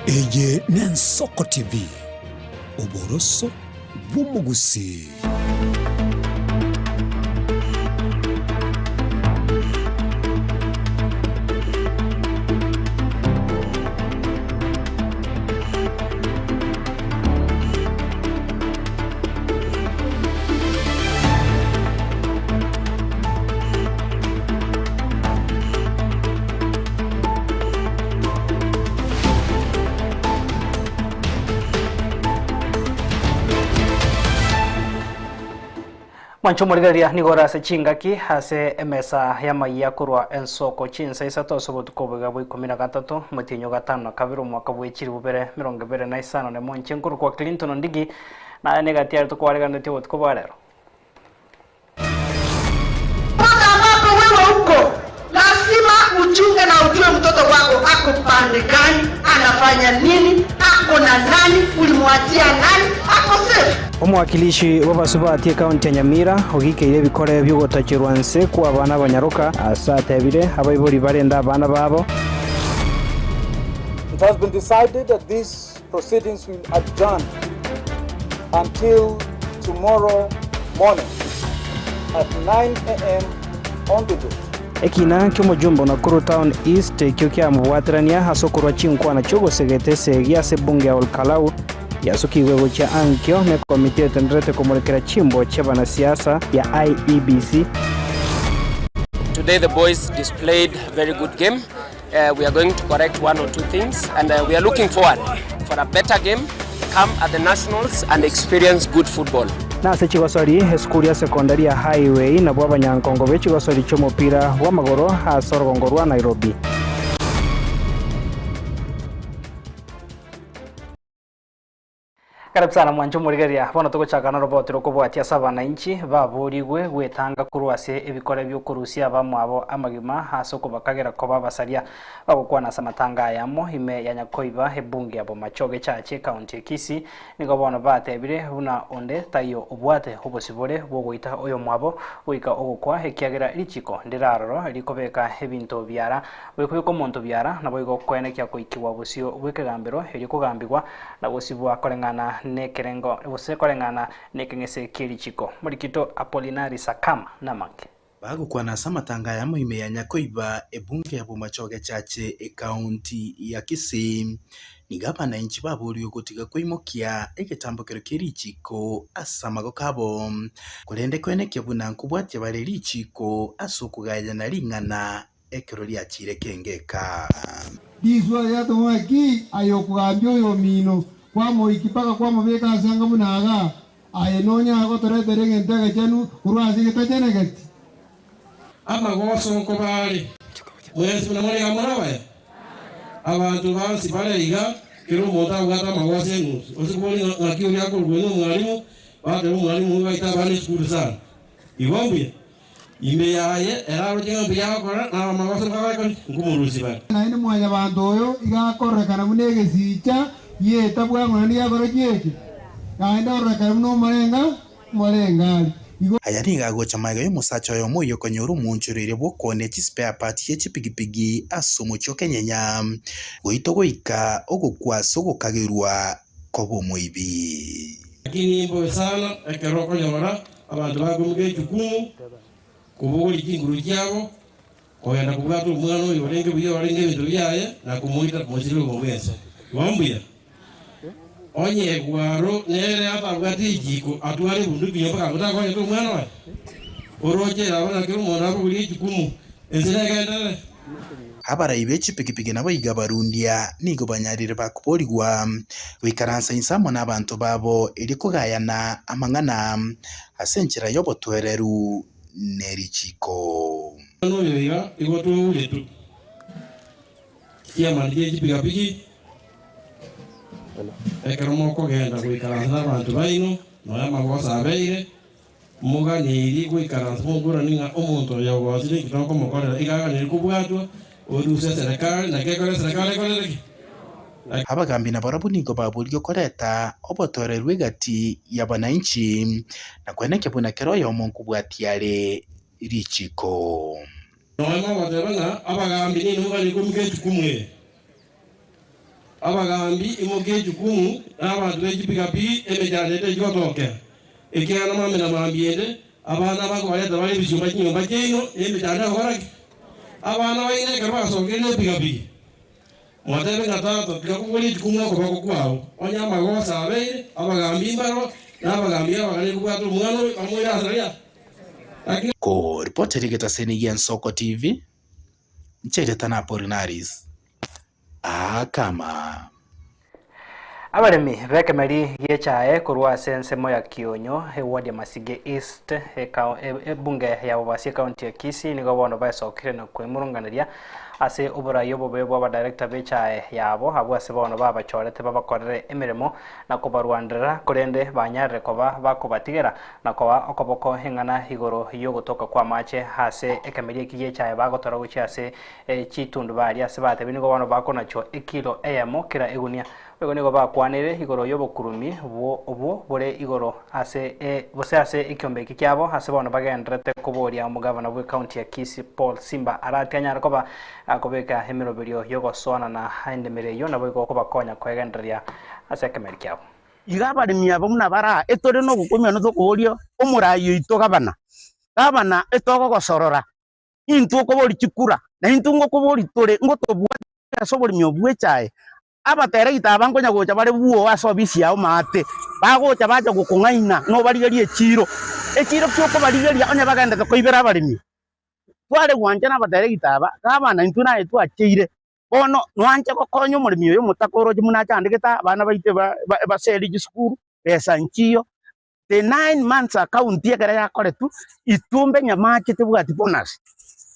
Eye n'Ensoko TV, oboroso bw'omogusii. Mwanche omorigereria nigo ore ase chingaki ase emesa y'amayia korwa ensoko chinsa isato ase obotuko oboiga bwa ikomi na gatato, omotienyi o gatano na kabere omwaka bwe chilifu bibere emerongo ebere na isano nemo. Inche nkorokwa Clinton Ondigi, naye negati aria tokwareganetie obotuko bwa rero. Mpaka ambapo wewe uko lazima uchunge na ujue mtoto wako ako pande gani, anafanya nini, ako na nani, ulimwachia nani, ako safe. Omowakilishi bw'abasubati ekaunti ya Nyamira ogikeire ebikore bi'ogotacherwa nse kw'abana abanyaroka ase atebire abaibori barende abana babo. It has been decided that these proceedings will adjourn until tomorrow morning at 9 am on the dot. Ekina ki'omojumbe o Nakuru Town East ekio kiamobwaterania ase okorua chinkwana chi'ogosegeta esegi ase ebunge ya Olkalau yasukigwe gochia ankio nekomiti etenderete komorekera chimbo chi'abanasiasa ya IEBC. Today the boys displayed very good game. We are going to correct one or two things and we are looking forward for a better game come at the nationals and experience good football. Nase chigosori, esukuru ya sekondari ya Highway nabwo abanyankongo be chigosori chi'omopira bw'amagoro ase orogongo rwa Nairobi. Karibu sana mwanche omorigereria, bono togochaka noroboti rokobwatia ase abanainchi baborigwe gwetanga korwa ase ebikore biokorusia abamwabo amagima ase okobakagera koba abasaria bagokwana ase amatanga ayamo ime ya Nyakoiba ebunge ya Bomachoge Church ekaunti ya Kisii nigo bono batebire buna onde taiyo obwate obosibore bwogoita oyomwabo goika ogokwa ekiagera richiko ndiraroro rikobeka ebinto biara goikobeka omonto biara naboigo koenekia koikigwa bosio bw'ekegambero erio kogambigwa na gosibwa koreng'ana nekerengo gose koreng'ana nekeng'ese kie richiko. Morikito Apolinari Sakama namange. Bagokwana ase amatanga ayamo ime ya Nyakoiba, ebunge ya Bomachoge Chache, ekaunti ya Kisii, nigo abanainchi baborigwe gotiga koimokia egetambokero kie richiko ase amagoko abo, korende koenekia buna nkobwatia bare richiko ase okogayana ring'ana ekero riachiire kengeka. Riswa riatong'wa ki aye okogambia oyomino, kwamoikia mpaka kwamobeka ase anga buna iga? Aye nonyare gotoretera egento egechenu korwa ase egetachenegeti? Amagoso nkoba are, mwensi buna more iga more abaya? Abanto bonsi bare iga, kera omonto abwate amagoso eng'usu. Gose kobori ng'a ng'aki oria akorokwa ng'a omwalimu, bateba omwalimu oyo gaita abana esukuru sana. Igo mbuya? Ime yaye eraroche ng'a mbuya agokora, na abamagoso nkobarekore, nkomorusia bare. Naende Mwanyabaanto oyo iga akororekana buna egesicha gi'etabwa ng'a naende giakora ki eke? Naende arorekane buna omorenga omorengari. Igo. Aya nigo agocha magega y'omosacha oyomo oyio okonyora omoonchoreria bw'okoonia chispare parts chie chipigipigi ase omochie o Kenyenya, goita goika ogokwa ase ogokagerwa koba omoibi. Lakini imbobe sana ekero okonyora Abanto bakoimoka echukumu kobogoria chinguru chiabo, kogenda kobwata omwana oyo orenge buya orenge ebinto biaye, na komoita komosiria obogima bw'ense. Igo mbuya onye egwaro nere atabwati richiiko atware ebunduki nyomba mpaka motakonyete omwana oye. Oroche eraba na kera omonto abogorie echukumu, ense negenderere. Abarai be chipigipigi naboigo abarundia nigo banyarire bakoborigwa goikaransa inse amo nabanto babo erio kogayana amang'ana ase enchera y'obotoereru ne richiiko. Omwana oyo iga igo twauretwe chiamani chie chipigapigi, ekero mokogenda goikaransa nabanto baino, nonya amagoso abeire, Moganeirie goikaransa moboranie ng'a omonto oyo ogosire inki tokomokorera, iga aganeirie kobwatwa, oruse eserekari, naki ekore eserekari ekorere ki? Abagambi nabarabwo nigo baboririe koreta obotoereru egati y'abananchi, na kwenekia buna kera oyomo nkobwatia are richiiko. Nonya mogoteba ng'a abagambi ninwe moganeirie koimoka echukumu eye. Abagambi, imokia ejukumu, na abanto be chipigapigi, emechando ende echigotookera, ekiagera mambia na mambia ende, abana abakobareta bare ebisiuma chinyomba chiaino, na emechando egokora ki? Abana baino ekero basokire nepigapigi, motebe ng'a Tata, tiga koboria ejukumu okoboko kwao, onye amagoso abeire, abagambi mbaroo, na abagambi abaganeire kobwata omwana oyo, bamoire ase aria. Lakini. Koripotera egetaseni gi'Ensoko TV, inche Retana Apolinaris. Akama. Abaremi b'ekemeri gi'echae korwa ase ensemo ya Kionyo, eward ya Masige East, ebunge ya Bobasi ecounty ya Kisii nigo bono baesokire na kwemurunganeria ase oborai obobe bw'abadirector b'echae yabo abwo ase bono babachorete babakorere emeremo na kobarwanderera korende banyarire koba bakobatigera na koa okoboko eng'ana igoro y'ogotoka kw'amache ase ekemeri eki gi'echae bagotora gochia ase chitundubari ase batebi nigo bono bakonachwa ekilo eyemo kera egunia. Boigo nigo bakwanire igoro y'obokurumi obwo bore igoro ase gose ase ekiombe eki kiabo ase bono bagendererete koboria omogavana bw'ecounty ya Kisii Paul Simba Arati anyare koba akobeka emeroberio y'ogosoanana endemero eyio naboigo kobakonya koegendereria ase ekemeri kiabo. Iga abaremi aba buna bare aa, etore nogokumia na tokoboria omoraai oito gavana, Gavana, etogogosorora, Intwe okoboria chikura, na intwe ngokoboria tore ngotobwate ase oboremi obo bw'echae. Abateregita aba nkonya gocha bare bwoo ase ofisi yao maate, bagocha bacha gokong'aina nobarigerie echiiro. Echiiro ki okobarigeria onye bagendete koibera abaremi? Tware gwancha nabateregita aba, gavana intwe naye twacheire. Bono nwanche gokonya omoremi oyo omotaka oroche buna achandegete abana baito ebaseri chisukuru, besa nchiyo, The 9 months account ekero yakoretwe, itumbe nyamache tebwati bonus.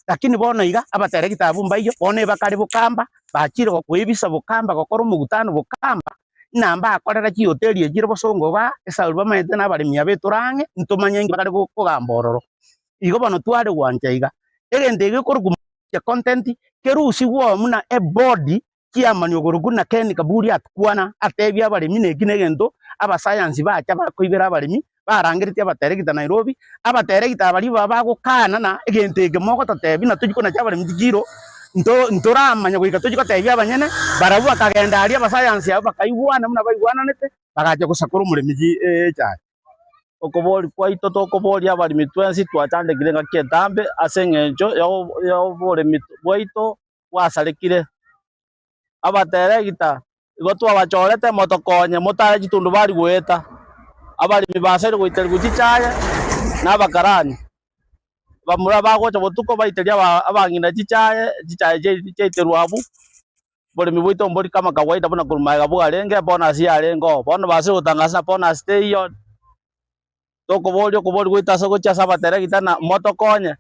Lakini bono iga, abateregita abwo mbaiyo, bono ebakare bokamba, bachire koebisa bokamba gokora omogutano bokamba, ng'a mbakorera chihoteli echire bosongo igaa, esauri bamaete na abaremi aba etore ang'e, ntomanye inki bakare kogamba ororo. Igo bono tware gwancha iga, egento eke gekorokwa content, kerusigwe oo buna eboard Chiamani okorokwa na Ken Kaburi atkwana, atebia abaremi neki negento abasayansi bacha bakoibera abaremi, barangeretie abateregita Nairobi, abateregita baria baba bagokana na egento eke mogototebia na tochia konacha abaremi chikiro, nto ntoramanya goika tochia kotebia abanyene, barabwo bakagenda aria abasayansi abwo bakaigwana buna baigwananete, bagacha gosakora omoremi chi echae. Okoboria kwaito tokoboria abaremi twensi twachandekire engaki entambe ase eng'encho ya oboremi bwaito bwasarekire. Abateregita igo twabachorete motokonye motare chitundubari goeta, abaremi basaire goiterigwa chichaye na abakarani. Bamura bagocha botuko baiteria abang'ina chichaye, chichaye chiaiterwa abwo, oboremi bwaito mbori kama kawaida buna korwa magega bwarenge, bonus yarenge oo. Bono basaire gotangasa ng'a bonus teiyo, tokoboria okoboria gwaito ase gochia ase abateregita ng'a motokonye.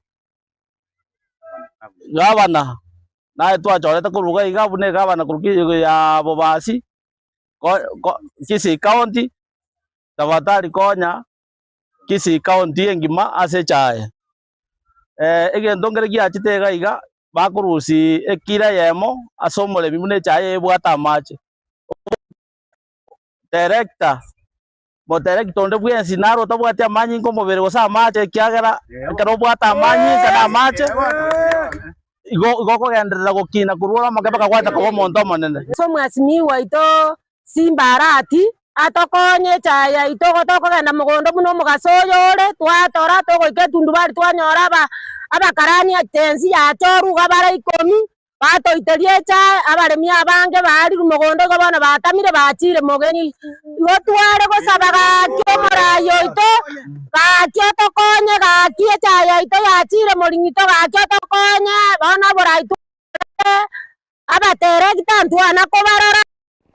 Gavana, naye twachorete korwa iga iga buna egavana korwa ki ya Bobasi, ko Kisii county, tafadhali konya Kisii county engima ase echae. Egento nkere giachete iga iga, bakorusia ekilo eyemo ase omoremi buna echae ebwate amache. Director. Moterekita onde bwensi naro otabwati amanyinga omobere gose amache, ekiagera ekero obwate amanyinga na amache, igo igo okogenderera gokina korwa ore omoke mpaka gwacha koba omonto omonene. Ase omwasimiwa oito Simba Arati, atokonye echae yaito igo tokogenda mogondo buna omogaso oyo ore, twatora togoika etundubari twanyora aba abakarani tensi yachorwa iga bare ikomi, Batoiteria echae, abaremi abange baarirwe mogondo igo bono batamire bachiire mogeni. Igo tware gosaba gaki omoraai oito, gaki otokonye, gaki echae yaito yachiire moring'ito, gaki otokonye, bono oboraai tware abateregita ntwana kobarora.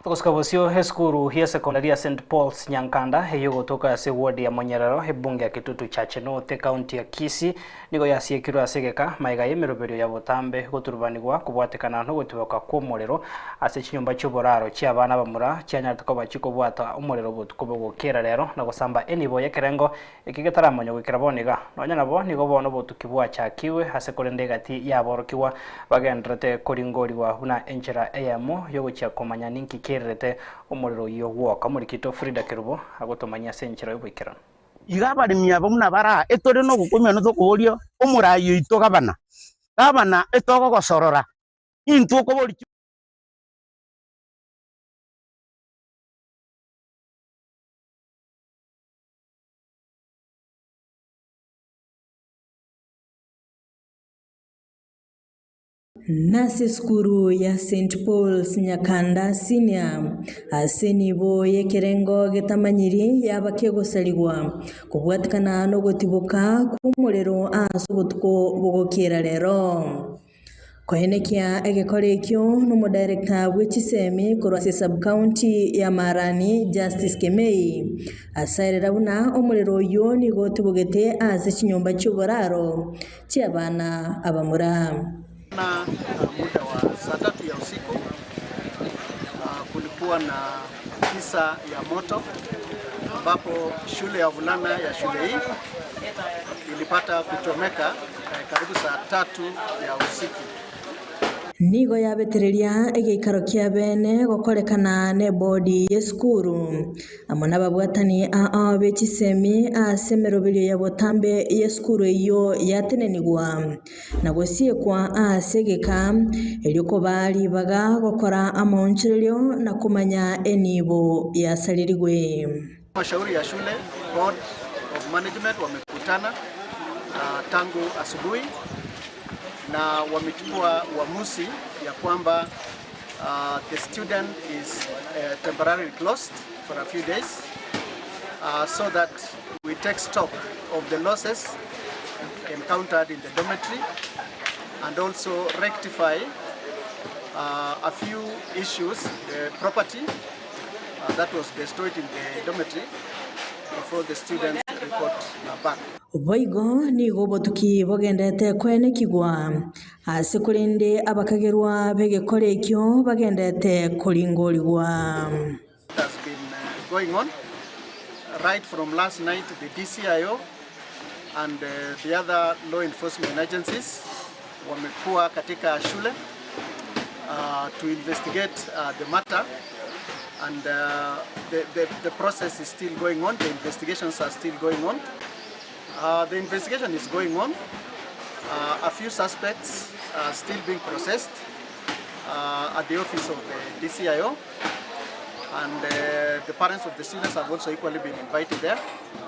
Togosika bosio esukuru y'esekondari ya St Paul's Nyankanda eyio egotoka ase eward ya Monyerero ebunge ya Kitutu Chache North ecounty ya Kisii nigo yasiekirwe ase egeka magega y'emeroberio ya botambe goturubanigwa kobwatekana nogotiboka kw'omorero ase chinyomba chi'oboraro chi'abana abamura chianyarete koba chikobwata omorero obotuko bogokera rero na gosamba enibo y'ekerengo eke getaramanywa goikera bono iga. Nonya nabo nigo bono obotuki bwachakigwe ase korende egati y'aborokigwa bagendererete koringorigwa buna enchera eyemo y'ogochia komanya ninki kererete omorero oyio gwoka. Omorikito Frida Kerubo agotomanyia ase enchera y'oboikeranu. Iga abaremi aba buna bare aa, etore nogokumia na tokoboria omoraai oito gavana, Gavana, etogogosorora, intwe okoboria. Nase esukuru ya St Paul's Nyakanda Senior ase enibo y'ekerengo getamanyiri yaba kegosarigwa kobwatikana nogotiboka kw'omorero ase obotuko bogokiera rero. Koenekia egekora ekio nomodirector bwe chisemi korwa ase sub-county ya Marani Justice Kemei asaerera buna omorero oyio nigo otibogete ase chinyomba chi'oboraro chi'abana abamura. Na muda wa saa tatu ya usiku kulikuwa na kisa ya moto ambapo shule ya wavulana ya shule hii ilipata kuchomeka karibu saa tatu ya usiku. Nigo yabetereria egeikaro kia bene gokorekana na ebodi y'esukuru amo nababwatani ao be chisemi ase emeroberio ya botambe y'esukuru eyio yatenenigwa na gosiekwa ase egeka erio koba ribaga gokora amaonchorerio na komanya enibo yasaririgwe. Mashauri ya shule board of management wamekutana tangu asubuhi na wamechukua uamuzi ya kwamba the student is temporarily closed for a few days so that we take stock of the losses encountered in the dormitory and also rectify a few issues, the property that was destroyed in the dormitory before the students report back. Boigo nigo obotuki bogendete koenekigwa ase korende abakagerwa begekora ekio bagendete koringorigwa. Has been going on right from last night. The DCIO and the other law enforcement agencies wamekuwa katika shule to investigate the matter, and the process is still going on. The investigations are still going on. The investigation is going on. A few suspects are still being processed at the office of the DCIO, and the parents of the students have also equally been invited there.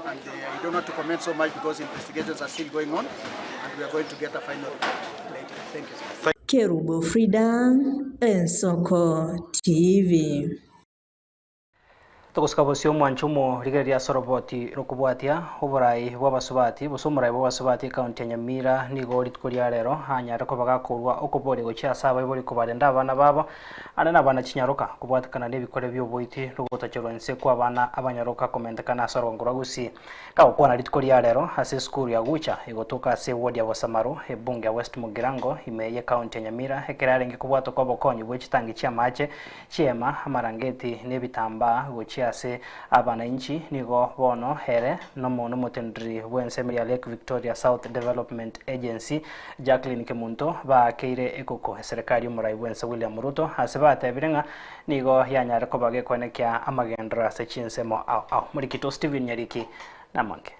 And I don't want to comment so much because investigations are still going on, and we are going to get a final report later. Thank you. Kerubo Frida, Ensoko TV. Togosika bosio omwancho rigereria ase oroboti rokobwatia oborai bw'abasubati gose omorai bw'abasubati ekaunti ya Nyamira nigo rituko ria rero anyare koba gakorwa okoboria gochia ase abaibori kobarenda abana babo ande na abana chinyaroka kobwatekana na ebikore bia oboiti rogotacherwa nse kwa abana abanyaroka komentekana ase orongo rwa Gusii. Kagokwana rituko ria rero ase esukuru ya Gucha egotoka ase eward ya Bosamaro ebunge ya West Mugirango ime ya ekaunti ya Nyamira ekero arenge kobwatwa kwa obokonyi bwa chitangi chiamache chiema amarangeti na ebitambaa gochia ase abananchi nigo bono here nomo nomotenderi bw'ensemo ya Lake Victoria South Development Agency Jacqueline Kemunto bakeire ekoko eserikali omorai bwense William Ruto ase batebire ng'a nigo yanyare koba gekwenekia amagendero ase chinsemo ao ao. Morikito Stephen Nyariki namange.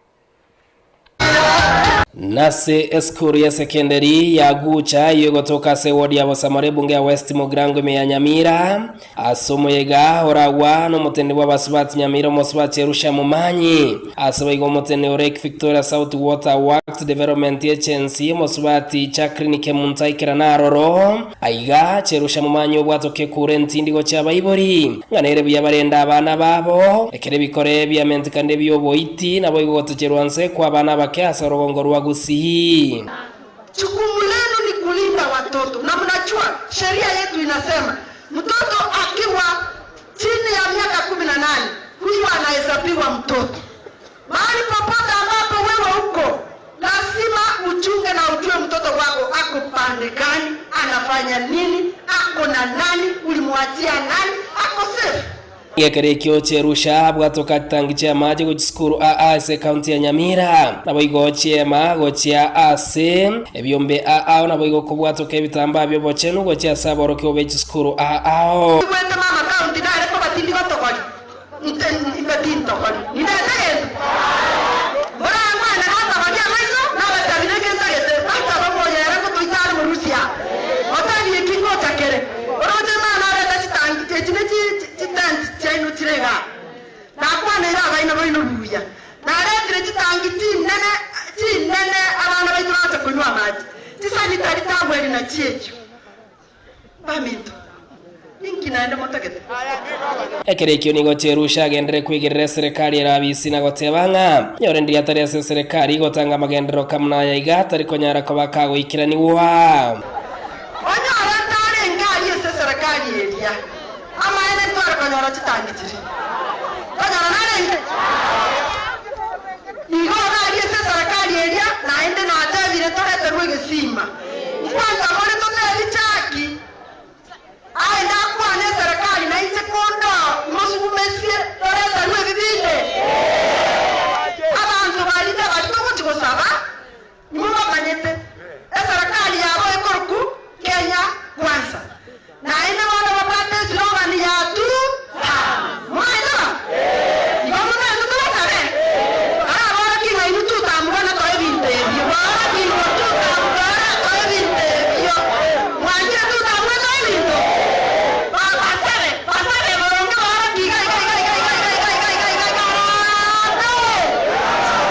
Nase esukuru ya sekendari ya Gucha yogotoka ase ward ya Bosamaro ebunge ya West Mugirango ime ya Nyamira ase omoyega oragwa n'omotende bw'abasubati Nyamira omosubati Erusha Mumanyi ase baiga omotende o Lake Victoria South Water Works Development Agency omosubati Jacqueline Kemunto aikera naroro aiga Cherusha Mumanyi obwatoke kure entindigo chia baibori ng'a nere buya barenda abana babo ekere bikore biamentekande ebyoboiti nabo igo gotocherwa nse kwa abana bake ase orogongo rwa Gusii. Jukumu lenu ni kulinda watoto, na mnajua sheria yetu inasema mtoto akiwa chini ya miaka 18 huyu anahesabiwa mtoto. Mahali popote ambapo wewe uko, lazima uchunge na ujue mtoto wako ako pande gani, anafanya nini, ako na nani, ulimwachia nani, ako safe. Gekerekio cherusha bwatoka tangi chia maji gochi aa ase county ya Nyamira nabo igo chiema gochia ase ebyombe aa nabo igo kobwatoka ebitambaa byobochenu gochia ase aborokio be chisukuru aa. Gwete mama county nare ko batindi gotogori imetintogori ninetagete ora mwana natogori amaiso nabatabire gentagete batabamoyera gotoitare murusia otabie kingochakere oroche mwana areta chitangi echine chitangi chiaino chirega nakwanera abaina baino buya naretire chitangi chinene chinene abana baitu bacha kunywa amaji chisanitari tabweri na chiechio Baminto, inki naende motagete? Ekero ekio nigo Cherusha agenderere kwegerera eserekari ere abisi na goteba ng'a nyore ndiria atari ase eserekari gotanga amagenderero kamuna aya iga tari konyara koba kagoikeranigwa. Onyore ntarenge aria ase eserekari eria, amaene ntware konyora chitangi chiria. Konyora narenge igo aria ase eserekari eria, naende natebire toreterwe egesima. Nkwansa more totebi chaki, aye ndakwane eserekari nainche kondo mosugumesie toreterwe ebi binde. Abanto baria nabari togochi gosaba, Nimobamanyete, eserekari yabo ekorokwa Kenya Kwanza, naende bono babwate esilogani ya Tu Tamu. Mwaeteba? Igo motaete tobasabe? Araborokie ng'a inwe Tu Tamu bono toe ebinto ebio. Bwaorokigwe Tu Tamu bono toe ebinto ebio. Mwanchire Tu Tamu etoe ebinto? Babasabe, basabe boronge baorokie iga iga iga iga iga iga iga iga iga iga iga harambee.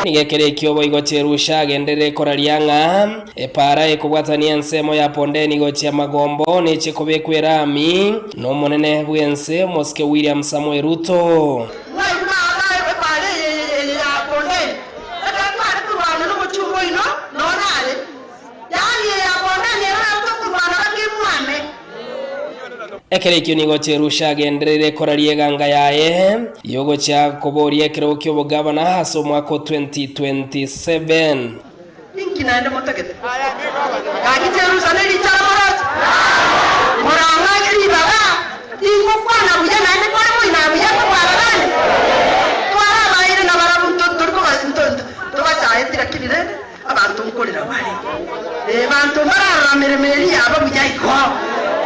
Nigo ekero ekio boigo Cherusha agenderere koraria ng'a epaara ekobwatania ensemo ya Pondeni gochia Magombo neche kobekwa erami n'omonene bw'ense omosike William Samoei Ruto. Mwaigwa aba epaara eye ya Pondeni, ekero tware korwana nomochumba oino nonya are, yaani eye ya Pondeni ero nabo tokorwana gaki mwane. Ekero ekio nigo Cherusha agendereire koraria eganga yaye y'ogochia koboria ekerogo ki'obogavana ase omwaka o 2027. Inki naende motagete? Gaki Cherusha ne richara moroche? Morang'ake ribaga, tingokwana buya naende kore moina buya kobua abande. Twarabaeire nabarabwo nto- tori koba- nto- nto- ntobachaeti lakini rende Abanto nkorera bare, ee, banto mbararora emeremo eria yabo buya igo.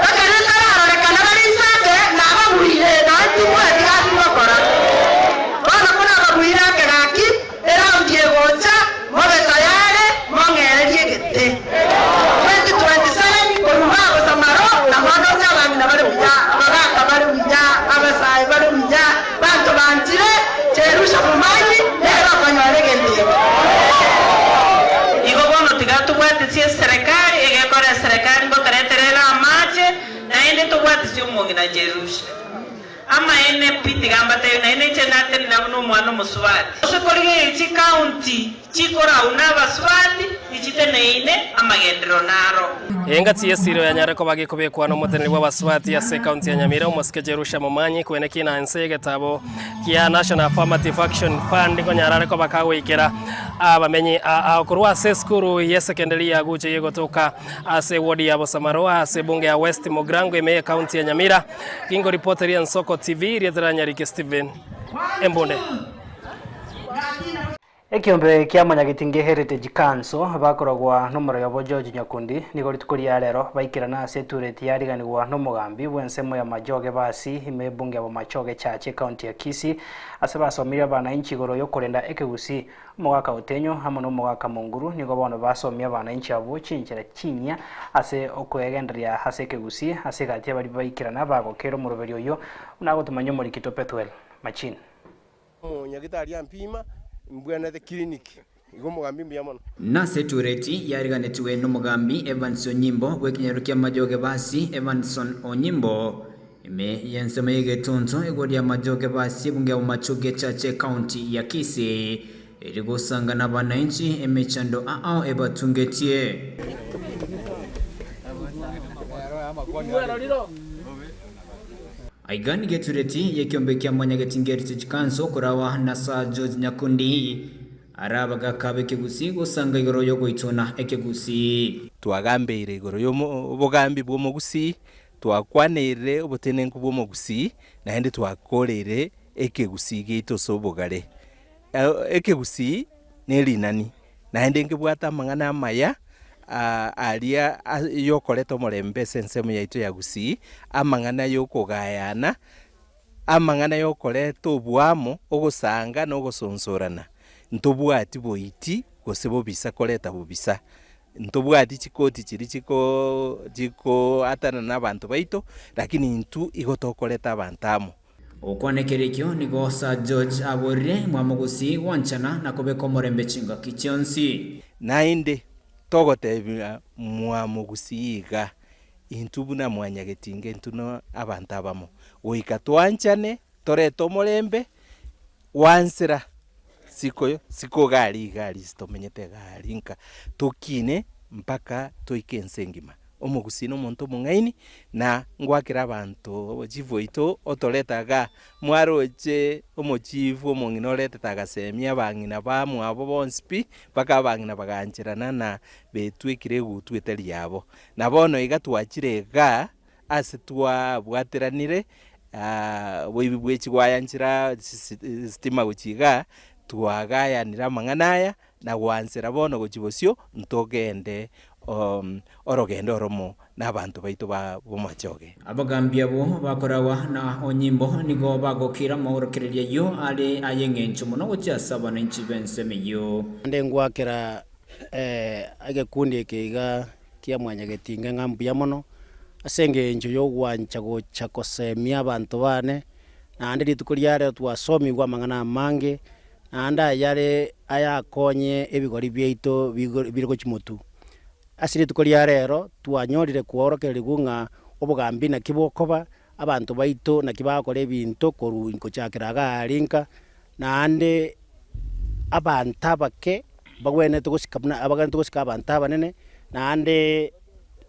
Ekero etararorekana bare inse ake, nababuire, naye timweti gasi ngokora. Bono konababuire ake gaki, eraundi egocha, mobe tayari, mong'ererie egete. 2027 korwa bagosamaro, na bono onye abang'ina bare buya, abagaka bare buya, abasae bare buya, Banto banchire Jerusha bomanyi, nere okonyora egento eke. Igo bono tiga tobwatisie eserekari, egekora eserekari ngotoretere ere amache, naende tobwatisie omong'ina Jerusha. Amaene pi, tiga mbatebie, naende inche natenena buna omwana omosubati. Gose korigereria chicounty chikorau nabasubati, ichiteneine amagenderero naro. Engaki y'esiiro yanyare koba gekobekwa nomoteneneri bw'abasubati ase ekaunti ya Nyamira, omosike Jerusha Momanyi, kweneki na ense y'egetabo kia National Affirmative Action Fund konyara are koba kagoikera abamenyi aa korwa ase esukuru y'esekenderi ya Gucha eyegotoka ase ewodi ya Bosamaro ase ebunge ya West Mugirango ime y'ekaunti ya Nyamira. Gingoripoteria Ensoko TV, rieta ria Nyariki Stephen Embunde. Ekiombe kia Mwanyagetinge Heritage Council bakoragwa nomoroi obo George Nyakundi nigo rituko ria rero baikerana ase etureti yariganigwa nomogambi bw'ensemo ya Majoge Basi ime ebunge ya Bomachoge Chache ekaunti ya Kisii ase basomirie abanainchi igoro yokorenda ekegusii. Omogaka Otenyo amo nomogaka Monguru nigo bono basomia abanainchi abwo chinchera chinyia ase okwegendereria ase ekegusii ase egati y'abaria baikerana bagokera omoroberi oyio buna agotomanya omorikito Pethuel Machine. Omonyagitari ampima, mbwenerete clinic, igo omogambi mbuya mono. Nase etureti yariganetigwe nomogambi Evans Onyimbo bw'ekenyoro kia Majoge Basi Evanson Onyimbo ime y'ensemo y'egetunto igoro ya Majoge Basi ebunge ya Bomachoge Chache ekaunti ya Kisii eri gosanga nabananchi emechando ao ebatungetie. Aiga nigo etureti y'ekiombe kia Mwanyagetinga Heritage Council korawa na Sir George Nyakundi are abagaka b'ekegusii gosanga igoro y'ogoitona ekegusii. Twagambeire igoro y'obogambi bw'omogusii, twakwaneire obotenenku bw'omogusii, naende twakoreire ekegusii giaito ase obogare. Ekegusii nerinani, naende nkebwate amang'ana amaya aria yokoreta omorembe ase ensemo yaito ya Gusii, amang'ana yokogayana, amang'ana yokoreta oboamo, ogosanga na ogosonsorana. Ntobwati boiti gose bobisa koreta bobisa. Ntobwati chikoti chiria chiko chikoatanana na abanto baito, lakini intwe igo tokoreta abanto amo. Gokwana ekero ekio nigo Sir George aborire Mwamogusii gwanchana na kobeka omorembe chingaki chionsi. Naende togotebia Mwamogusii iga, Intwe buna mwanyagetinga intwe na abanto abamo, goika twanchane, torete omorembe, gwansera siko siko iga aria iga aria ase tomenyete iga aria nka, tokine mpaka toike ense engima. Omogusii na omonto omong'aini, na ngwakera abanto obochifu oito otorete igaa, mwaroche omochifu omong'ina oretete agasemia abang'ina bamwabo bonsi pi, mpaka abang'ina bagancherana na betwekire egutwa etari yabo. Na bono iga twachire igaa ase twabwateranire oboibi bwe chigwaya nchera sitima gochia igaa, twagayanire amang'ana aya na gwansera bono gochia bosio ntogende orogendo oromo na abanto baito ba bomachoge. Abagambi abwo bakoragwa na onyimbo nigo bagokira amaorokererio ayio are ay'engencho mono gochia ase abananchi b'ensemo eyio. Naende ngwakera egekundi eke iga kia mwanyagetinga ng'a mbuya mono, ase engencho y'ogwancha gocha kosemia abanto bane, naende rituko ria rero twasomigwe amang'ana amange, naende ayare ayakonye ebigori biaito bire gochia motwe. Ase rituko ria rero twanyorire kworokererigwa ng'a obogambi naki bokoba, abanto baito naki bagokora ebinto korwa gochakera iga aria nka, Naende abanto abake mbagwenerete gosika buna abagwenerete gosika abanto abanene, naende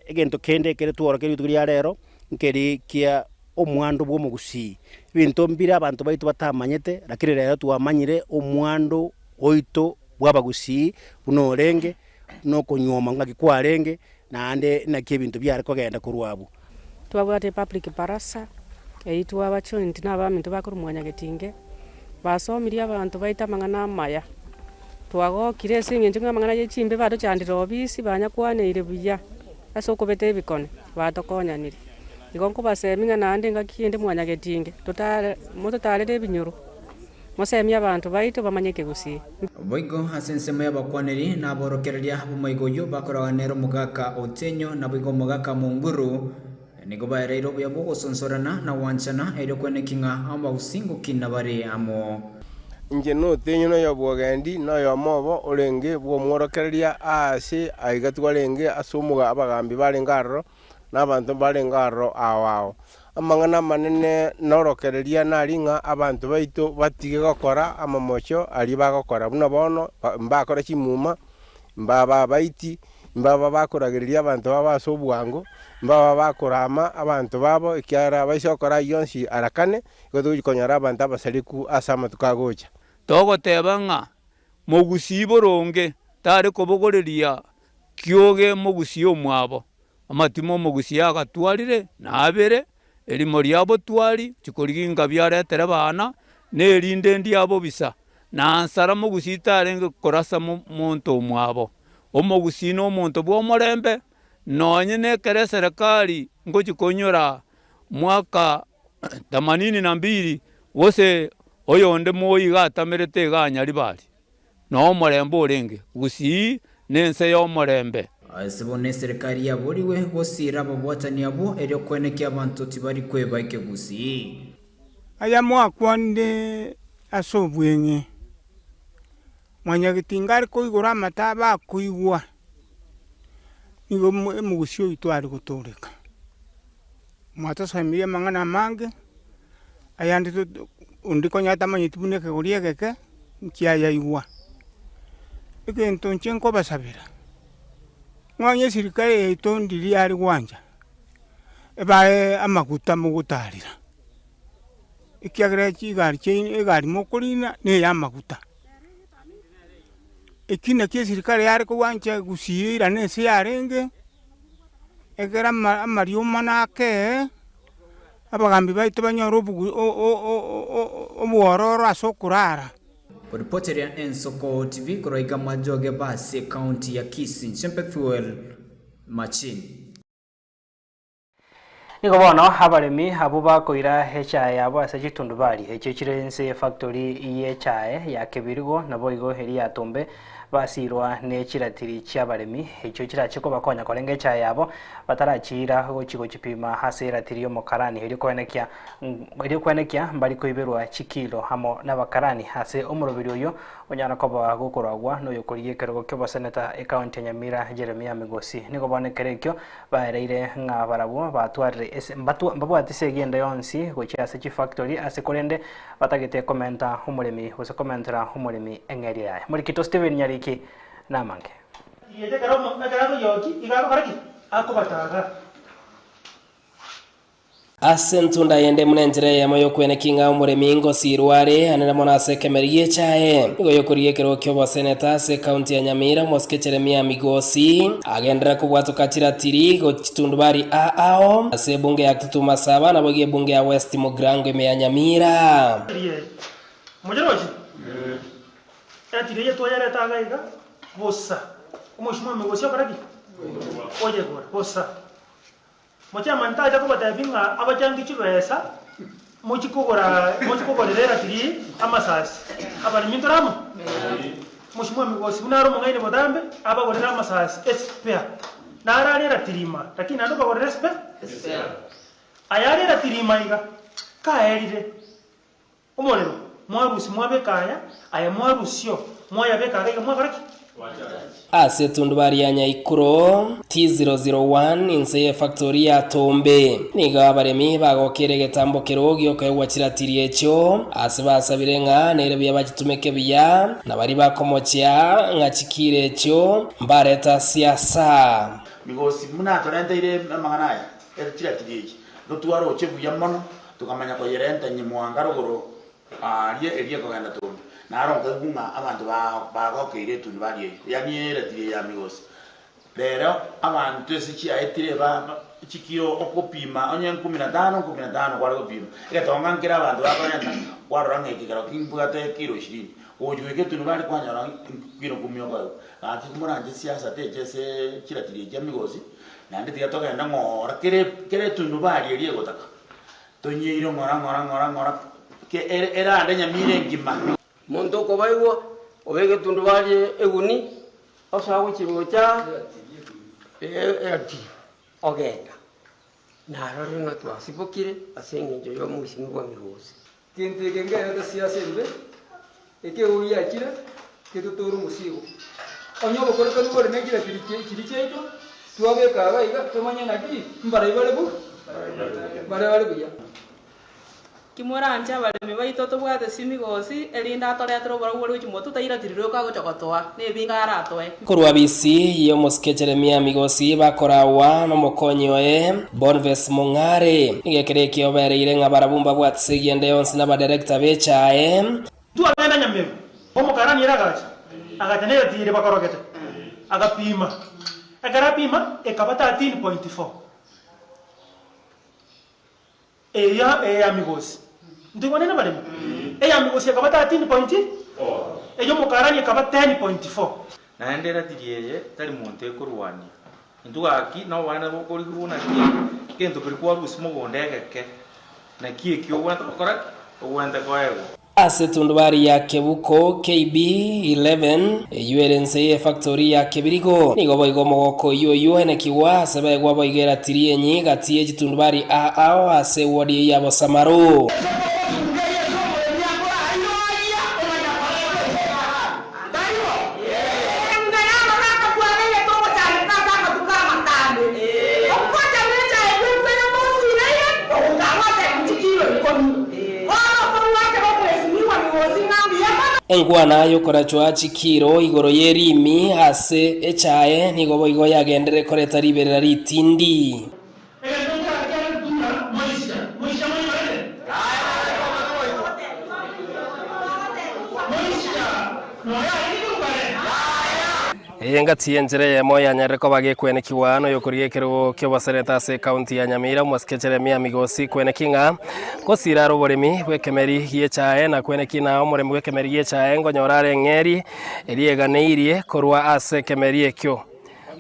egento kende ekere tworokia rituko ria rero, nkeri kia omwando bwa omogusii. Ebinto mbire abanto baito batamanyete, lakini rero twamanyire omwando oito bwa abagusii buna orenge, buna okonyuoma ng'aki kwarenge, naende naki ebinto biare kogenda korwa abwo. Twabwate public barasa, eyio twaba joined na abaminto bakorwa mwanyagetinge, basomirie abanto baito amang'ana amaya. Twagokire ase eng'encho ng'a amang'ana ye chimbe batochandire obisi banyakwaneire buya ase okobeta ebikone, batokonyanire. Igo nkobasemia ng'a naende engaki ende mwanyagetinge, totare mototarere ebinyoro, mosemie abanto baito bamanye ekegusii. Boigo ase ensemo y'abakwaneri na aborokereria b'omoigo oyio bakoragana nere omogaka Otenyo, naboigo omogaka Monguru, nigo baereire obuya bw'ogosonsorana na gwanchana, erio kweneki ng'a abagusii ngokina bare amo. Inche n'Otenyo na oyobwogendi, na oyomo obo orenge bw'omworokereria aase aiga twarenge ase omoga abagambi barenge aroro, na abanto mbarenge aroro ao ao. Amang'ana amanene norokereria nari ng'a abanto baito batige gokora amamocho aria bagokora, buna bono mbakora chimuma, mbaba abaiti, mbaba bakoragereria abanto babo ase obwango, mbaba bakorama abanto babo, ekiagera baise gokora ayio onsi arakane, igo togochia konyora abanto abasareku ase amatuko agocha. Togoteba ng'a mogusii boronge tare kobogoreria kioge mogusii omwabo, Amatimo omogusia agatwarire na abere, erimo ria botwari chikoriginka biaretere bana, na erinde ndia bobisa, na nsara mogusii tarenge korasa monto omwabo. Omogusii nomonto bw'omorembe, nonye nekero eserekari ngochia konyora mwaka themanini na mbili, gose oyonde moi iga atamerete iga anyaribari. Nomorembe orenge, Gusii nense y'omorembe. Ase bono eserekari yaborigwe gosiira ababwatani abwo erio koenekia abanto tibari kweba ekegusii. Aya mwakwanire ase obweng'e, Mwanyagetinga are koigora amato abe akoigwa, nigo omogusii oito are gotooreka. Mwatosomirie amang'ana amange, ayande onde konya atamanyeti buna ekegori egeke, nkiayaigwa. Egento inche nkobasabera, ng'onye esirikari yaito ndiria yare gwancha, ebae amaguta mogotarera, ekiagera chigari chiaino egari mokorina na eya amaguta. Eki nakio esirikari yare kogwancha gusii eirane ase yarenge, ekero ama amariomana akee. Abagambi baito banyore obwororo ase okorara. Koripoteria Ensoko TV korwa iga Majoge Basi ekaunti ya Kisii inche Bethuel Machini. Nigo bono abaremi abwo bakoira echae yabo ase chitundubari echio chire inse y'efactory y'echae ya Kebirigo naboigo eria ya Tombe. Basirwa ne chiratiri chi'abaremi, echio chirache kobakonya korenga echae yabo, batarachiira gochia gochipima ase eratiri y'omokarani, erio koenekia erio koenekia mbari koiberwa chikilo amo nabakarani ase omoroberi oyio onyara koba gokoragwa noyokorigia ekerogo ki'oboseneta ekaunti ya Nyamira Jeremiah Migosi. Nigo bono ekero ekio baereire ng'a barabwo batwarire ase mbatwa mbabwati esegi ende yonsi gochia ase chifactory ase korende Batagete komenta omoremi gose komentera omoremi eng'eria yaye. Morikito Stephen Nyariki namange. Rieta ekero ekero akoyoki iga agokora ki? Akobataga. Ase entunda yende buna enchera eyemo y'okweneki ng'a omoremi ngosiirwe are anene mono ase ekemeri gi'echae. Nigo yokorigia ekerogo ki'oboseneta ase ekaunti ya Nyamira omosike Jeremia Migosi agenderera kobwatoka chiratiri gochitundubari aa ao ase ebunge ya Kitutu Masaba naboigo ebunge ya West Mugirango ime ya Nyamira. Mocherochi? Eratiri eye twayereta iga iga bosa. Omochie omogosi okore ki? Oyegore bosa. Mochiamani tacha kobatebia ng'a abachangi chibesa mochie kogora mochie kogorera eratiri amasasi. Abaremi ntore amo? Omochie omogosi buna are omong'aini botambe abagorere amasasi espare. Naro are eratiri ima, lakini naende obagorere espe? Aya are eratiri ima iga, kaerire omorero, mwarusia mwabeka aya, aya mwarusio, mwayabeka iga iga mwakora ki? Ase etundubari ya Nyaikuro, T001, inse y'efactori ya Tombe, nigo abaremi bagokeire egetambo keroo gi'okoegwa chiratiri echio, ase basabire ng'a nere buya bachitumeke buya, na baria bakomochia ng'a chikiire echio Mbareta siasa. Migosi buna atorenteire amang'ana aya, ere chiratiri echi, ntotwaroche buya mono, tokamanya koyerenta nyimwanga rogoro aaria eria ekogenda Tombe. Naro nkaigwa ng'a abanto bagokeire etundubari eyio, yaani eratiri eye ya Migosi. Rero abanto ase chiaetire ba chikiro okopima onye nkumi na tano nkumi na tano kware gopima, egetonga nkere abanto bakorenta kwarora ng'a eke kero kimbwate kiro ishirini, Gochia goika etundubari kwanyora kiro kumi okoegwa. Gaki moranche siasa techa ase chiratiri echi emigosi, naende tiga togende ng'ora kere kera etundubari eria egotaka, tonyeire ng'ora ng'ora ng'ora ng'ora ke ere erande nyamira engima. Monto okobaigwa, obeke etundubari eguni, osoa gochia gocha eratiri, ogenda. Narorire ng'a twasibokire ase engencho y'omoisinwa bw'emigosi. Gento eke nkerete siasa embe, ekegogo giachire getotore omosigo. Onye obokorekanu bore ne chiratiri chiria chiaito, twabeka iga iga tomanye naki mbarai bare bu bare bare buya. Timoranche abaremi baito tobwate chimigosi, erinde atoretere oborabu bore gochia motwe, tairatiriri oko agocha gotoa, nebinge aratoe. Korwa bisi y'omosike Jeremia Migosi bakoragwa nomokonyi oye Bonface Mong'are. Nigo ekero ekio obereire ng'a barabwo mbabwate segi ende yonsi n'abadirector b'echae. Twagenda nyameru, omokarani ere agacha, agacha neratiri bakorogete, agapima. Ekero apima, ekaba 13.4. Eya eya migosi. Ntoigwane nabaremi? Eya migosi ekaba 13.4, ey'omokarani ekaba 10.4. Naende eratiri eye tari monto ekorwania. Intwe gaki nobonene bokorigigwa naki egento keria kwarusia mogondo egeke, naki ekio ogwenerete gokora ki? Ogwenerete koegwa. Ase etundubari ya Kebuko KB 11, eyio ere inse y'efactori ya Kebirigo, nigo boigo omogoko oyio oyio oenekigwa ase baegwa boigo eratiri enyi gati ye chitundubari aa ao ase ewodi eyio ya Bosamaro. Enkwana y'okorachwa chikiiro igoro y'erimi ase echae nigo boigo yagenderere koreta riberera ritindi. Eye engaki y'enchera eyemo yanyarire koba gekwenekigwa noyokorigia ekerogo ki'oboseneta ase ekaunti ya Nyamira omosike Jeremia Migosi kweneki ng'a gosira are oboremi bw'ekemeri gi'echae na kweneki na omoremi bw'ekemeri gi'echae nkonyora are eng'eri eria eganeirie korwa ase ekemeri ekio.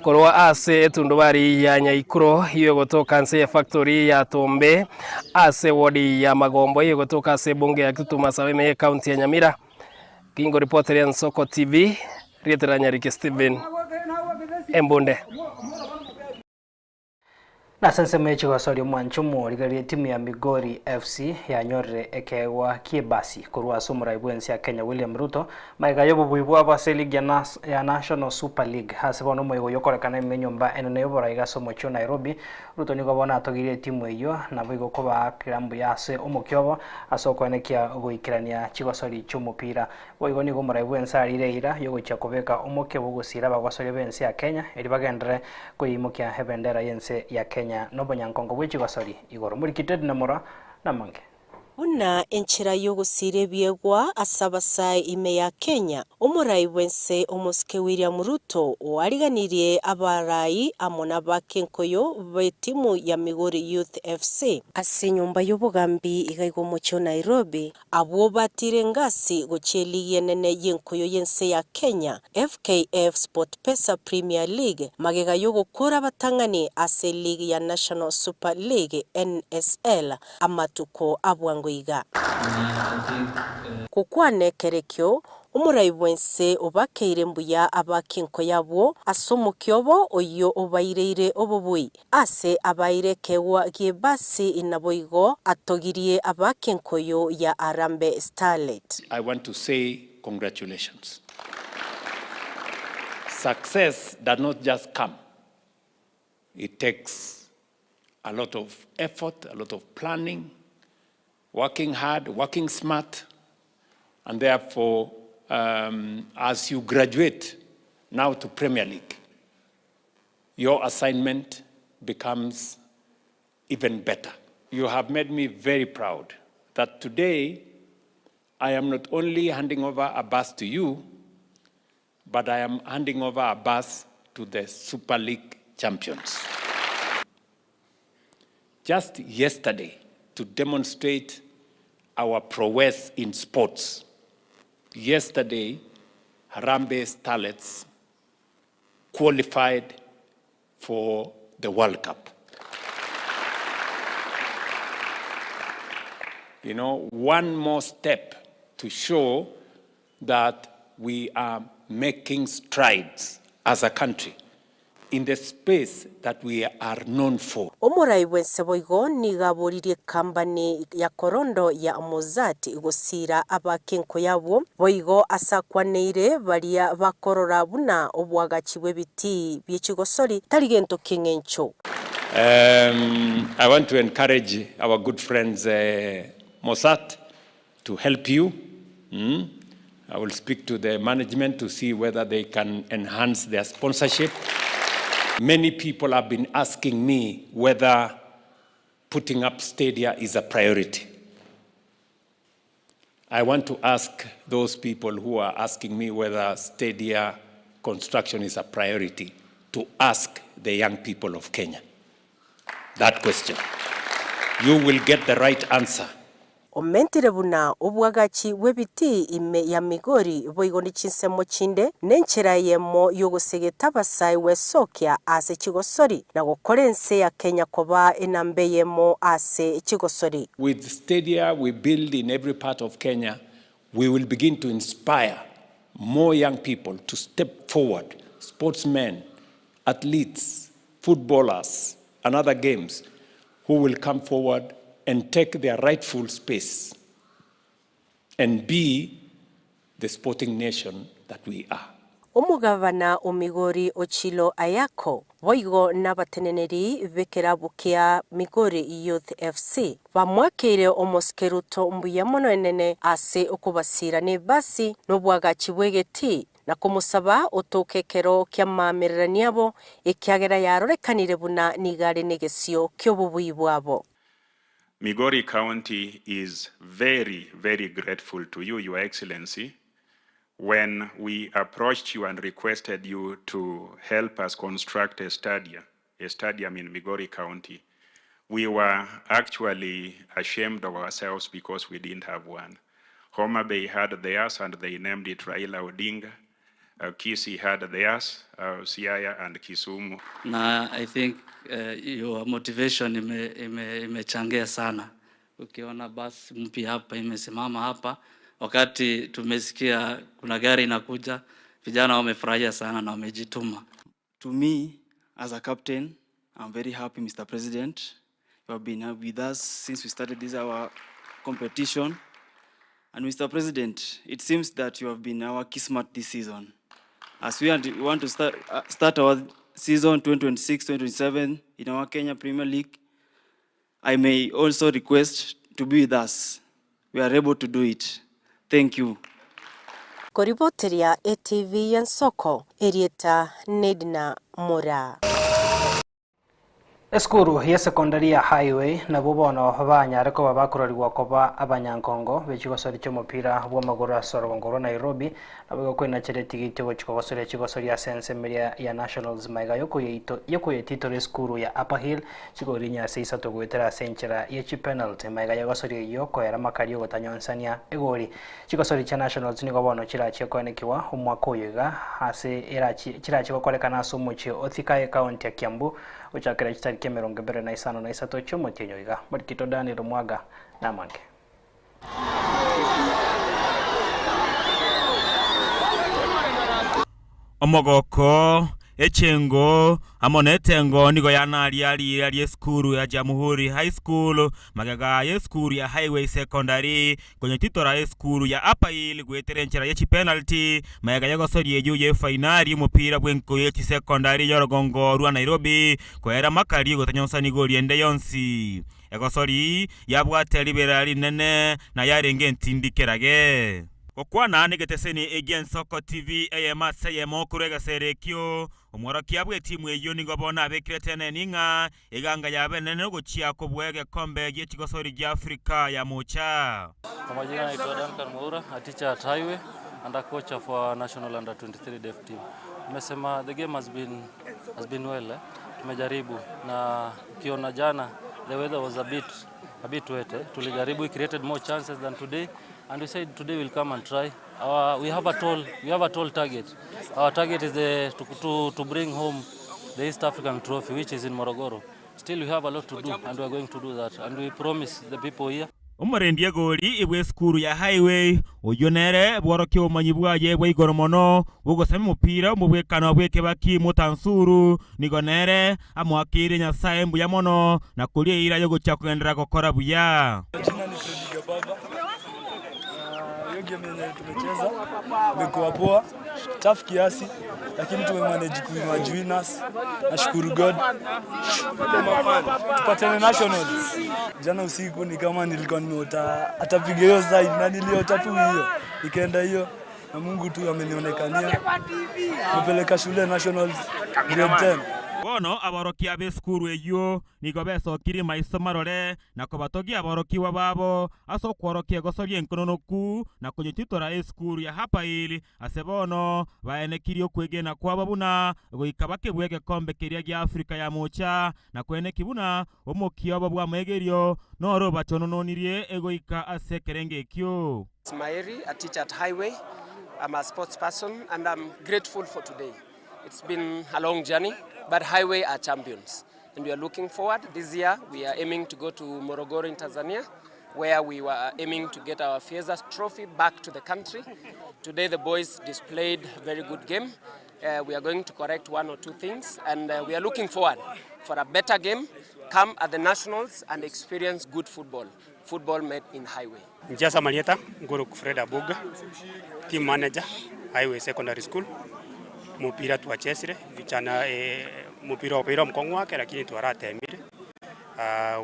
Korwa ase etundubari ya Nyaikuro y'ogotoka nse y'efactory ya Tombe ase ward ya Magombo y'ogotoka ase ebunge ya Kitutu Masaba ime y'ecounty ya Nyamira. Kingoripoteria Nsoko TV, Rietera Nyariki Stephen Embunde. Nase ensemo ye chigosoria omwancho omorigereria etimu ya Migori FC yanyorire ekeegwa ki'ebasi korwa ase omorai bw'ense ya Kenya William Ruto magega y'obobui bwabo ase eligi ya National Super League ase bono omoyega oyio okorekana ime enyomba enene y'oborai ase omochie o Nairobi. Ruto nigo bono atogirie etimu eyio naboigo kobaakera mbuya ase omokia obo ase okoenekia goikerania chigosori chi'omopira. Boigo nigo omorai bw'ense arire eira y'ogochia kobeka omokia bw'ogosiira abagosoria b'ense ya Kenya erio bagenderere koyeimokia ebendera y'ense ya Kenya nobonyankongo bwe chigosori igoro. Morikite Edna Mora namange. Buna enchera y'ogosiira ebiegwa ase abasae ime ya Kenya, omorai bw'ense omosike William Ruto oariganirie abarai amo n'abakenkoyo b'etimu ya Migori Youth FC ase enyomba y'obogambi iga iga omochie o Nairobi. Abwo batiire engasi gochia eligi enene y'enkoyo y'ense ya Kenya, FKF SportPesa Premier League, magega y'ogokora abatang'ani ase eligi ya National Super League, NSL, amatuko a bwango iga. Gokwana ekero ekio, Omorai bw'ense obakeire mbuya abaake enkoyo abwo ase omokia obo oyio obaireire obobui. Ase abaeire ekeegwa gi'ebasi naboigo atogirie abaake enkoyo ya Harambee Starlet. I want to say congratulations. Success does not just come. It takes a lot of effort, a lot of planning, working hard, working smart, and therefore, um, as you graduate now to Premier League, your assignment becomes even better. You have made me very proud that today I am not only handing over a bus to you, but I am handing over a bus to the Super League champions. Just yesterday, to demonstrate our prowess in sports, yesterday, Harambee Starlets qualified for the World Cup. You know, one more step to show that we are making strides as a country in the space that we are known for. Omorai bw'ense boigo nigo aboririe ekambani ya Korondo ya Mozart gosiira abakenko yabwo, boigo ase akwaneire baria bakorora buna oboagachi bw'ebitii bie chigosori tari gento ki'eng'encho. Um, I want to encourage our good friends uh, Mossad to help you. Mm? I will speak to the management to see whether they can enhance their sponsorship. Many people have been asking me whether putting up stadia is a priority. I want to ask those people who are asking me whether stadia construction is a priority to ask the young people of Kenya that question. You will get the right answer. Omentire buna obwagachi bw'ebitii ime ya Migori boigo ne chinsemo chinde nenchera eyemo y'ogosegeta abasae gwesokia ase chigosori na gokora ense ya Kenya koba enamba eyemo ase chigosori. With stadia we build in every part of Kenya, we will begin to inspire more young people to step forward, sportsmen, athletes, footballers, and other games who will come forward and take their rightful space and be the sporting nation that we are. Omogabana o Migori Ochilo Ayako boigo nabateneneri b'ekerabu kia Migori Youth FC bamwakeire omosike Ruto mbuya mono enene ase okobasiira nebasi na obwagachi bw'egetii na komosaba otoke ekero ki'amaamererania abo, ekiagera yarorekanire buna nigo are negesio ki'obobui bwabo. Migori County is very, very grateful to you, Your Excellency. When we approached you and requested you to help us construct a stadium, a stadium in Migori County, we were actually ashamed of ourselves because we didn't have one. Homa Bay had theirs and they named it Raila Odinga. Kisii had theirs, Siaya and Kisumu. Na I think your motivation imechangia ime, ime sana. Ukiona basi mpya hapa imesimama hapa, wakati tumesikia kuna gari inakuja, Vijana wamefurahia sana na wamejituma. To me, as a captain, I'm very happy, Mr. President. You have been with us since we started this our competition. And Mr. President, it seems that you have been our kismat this season. As we want to start our season 2026-2027 in our Kenya Premier League, I may also request to be with us. We are able to do it. Thank you. Koriboteria etv y'ensoko, erieta n'Edna Moraa. Esukuru y'esekondari ya Highway nabwo bono banyare koba bakororigwa koba abanyankongo be chigosori chi'omopira bw'amagoro ase orogongo rwa Nairobi nabo igo koinachera etigiti ogochia kogosoria chigosori ase ensemo eria ya Nationals maiga yokoyetitora esukuru ya Upper Hill chigori inye ase isato goetera ase enchera ye chipenalty maiga y'egosoria eyio koera makari ogotanyonsania egori. Chigosori chia Nationals nigo bono chirachie koenekiwa omwaka oyo iga ase erachie chirachie gokorekana ase omochie o Thika ecounty ya Kiambu gochakera chitariki emerongo ebere na isano na isato chi'omotienyi oiga. Marikito Daniel Omwaga namange. Omogoko, echengo, amo netengo nigo yanaria riira ri'esukuru ya Jamhuri High School, magega y'esukuru ya Highway Secondary, konyetitora esukuru ya Upper Hill goetera enchera ye chipenalty, magega y'egosoria eyio y'efainari y'omopira bw'enko ye chisecondary y'orogongo rwa Nairobi, koera makari gotanyonsani igori ende yonsi. Egosori yabwate ribera rinene na yarenge entindi kerage. Gokwana negeteseni egi'Ensoko TV eyemo ase eyemo korwa egesero ekio, omworokia bw'etimu eyio nigo bono abekirete eneni ng'a eganga yabo enene nogochia kobua egekombe gie chigosori gia Afrika ya Mocha. Kwa majina naitwa Duncan Mwaura, a teacher at Highway and a coach of our national under 23 deaf team. Nimesema the game has been well eh? Tumejaribu na ukiona jana the weather was a bit wet eh? Tulijaribu, we created more chances than today and we said today we'll come and try. Our, we have a tall we have a tall target. Our target is to bring home the East African Trophy which is in Morogoro. Still we have a lot to do and we are going to do that and we promise the people here. Omorendi egori bw'esukuru ya Highway oyio nere bworokia obomanyi bwaye bwa igoro mono bogosama omopira omobwekano bw'ekebaki Mutansuru nigo nere amoakeire Nyasaye mbuya mono na koria eira yogochia kogenderera gokora buya. Jina ni Freddy Gababa. Hiyo game yenye tumecheza imekuwa poa, tough kiasi, lakini tumemanage kuemerge winners. Nashukuru God. Tupatane nationals. Jana usiku ni kama nilikuwa nimeota atapiga hiyo side na niliota tu hiyo, nikaenda hiyo na Mungu tu amenionekania, nimepeleka shule nationals grade 10. Bono aborokia b'esukuru eyio nigo besokirie maiso marore na kobatogia aborokiwa babo ase okworokia egosoria enkononoku na konyetitora esukuru ya Upper Hill ase bono baenekirie okwegena kwabo buna goika bakebua egekombe keria gia Afrika ya Mocha na kweneki buna omokia obo bwa maegerio noro bachonononirie egoika ase ekerenge ekio. Maeri, a teacher at Highway. I'm a sports person and I'm grateful for today. It's been a long journey, but Highway are champions. And we are looking forward. This year, we are aiming to go to Morogoro in Tanzania, where we were aiming to get our Fiesa trophy back to the country. Today, the boys displayed a very good game. We are going to correct one or two things, and we are looking forward for a better game. Come at the Nationals and experience good football. Football made in Highway. Njasa Marieta, Nguru Fred Abuga, team manager, Highway Secondary School. Mupira twachesire vijana mupira opira mkongo wake lakini twaratemire.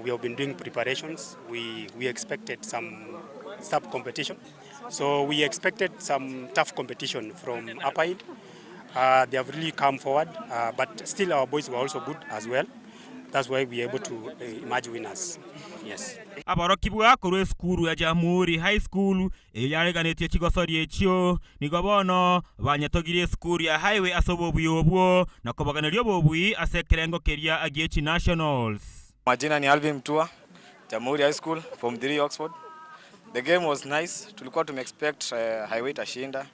We have been doing preparations. We expected some sub competition. So we expected some tough competition from Upper Hill. They have really come forward, but still our boys were also good as well. That's why we are able to emerge winners. Yes. Aboroki bwakorwa esukuru ya Jamhuri High School eyo yareganetie chigosori echio nigo bono banyetogirie esukuru ya Highway ase obobui obwo na kobaganeria obobui ase ekerengo keria agie Nationals. Majina ni Alvin Mtua, Jamhuri High School, Form 3 Oxford. The game was nice. Tulikuwa tume-expect Highway itashinda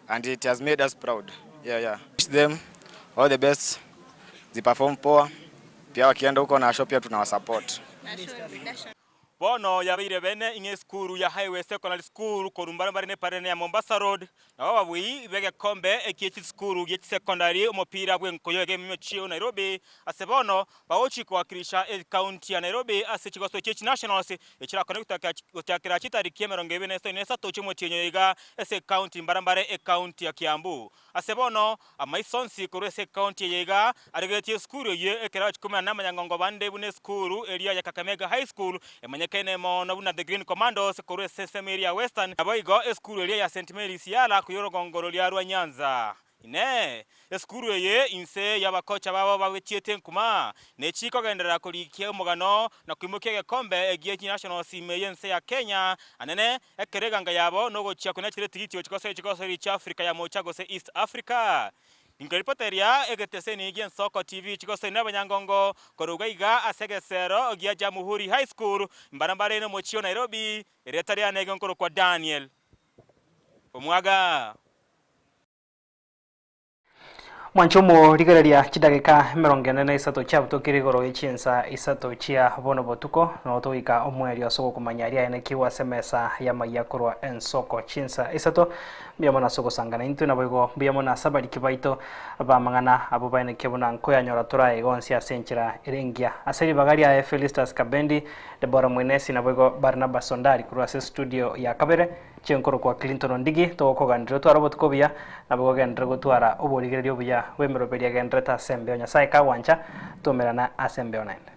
and it has made us proud. Yeah. Wish them all the best. Ziperform poa. Pia wakienda huko na show pia tunawasupport. Bono yabeire bene ing'e esukuru ya Highway Secondary School korwa mbarabare neparene ya Mombasa Road, nabo ababui b'egekombe ekie chisukuru gie chisekondari omopira bw'enkoyo egemiochie o Nairobi ase bono bagochia kowakilisha ecounty ya Nairobi ase chigoso chie chinationals echirakone gochakera chitariki emerongo ebere na isano na isato chi'omotienyi oyo iga ase ecounty mbarambare ecounty ya Kiambu. Ase bono, amaiso onsi korwa ase ecounty eye iga arigeretie esukuru eyio ekero achikumera namanyangongo bande buna esukuru eria ya Kakamega High School emanyekaine mono buna The Green Commandos korwa ase ensemo eria ya Western naboigo esukuru eria ya St Mary's Yala koyia orogongo roria rwa Nyanza. Inee! Esukuru eye inse y'abakocha babo bagechiete nkuma, nechi kogenderera korikia omogano na koimokia egekombe gie chinationals ime y'ense ya Kenya, anene ekero eganga yabo nogochia konachera etigiti gochia gosoa chigosori chia Africa ya Mocha gose East Africa? Inkoripoteria egeteseni gi'Ensoko TV chigosori nabanyangongo korwa iga ase egesero gia Jamuhuri High School, mbarambare nomochie o Nairobi, erieta riane nkorokwa Daniel Omwaga. Mwanche omorigereria chidageka emerongo ene na isato chiabutokire igoro ye chinsa isato chia bono botuko, nabo togoika omwerio ase ogokomanya aria aenekigwe ase emesa y'amayia korwa ensoko chinsa isato. Mbuya mono ase ogosangana intwe, naboigo mbuya mono ase abariki baito b'amang'ana abwo baenekia buna nkoyanyora toraye iga onsi ase enchera ere engiya. Ase ribaga riaye Felistus Kabendi, Deborah Mwenesi naboigo Barnabas Ondari korwa ase estudio ya kabere, Chinkorokwa Clinton Ondigi, togokoganera otware obotuko obuya, nabo gogenderere gotwara oborigereria obuya bw'emeroberio egendererete ase embeo. Nyasae kagwancha, twaumerane ase embeo naende.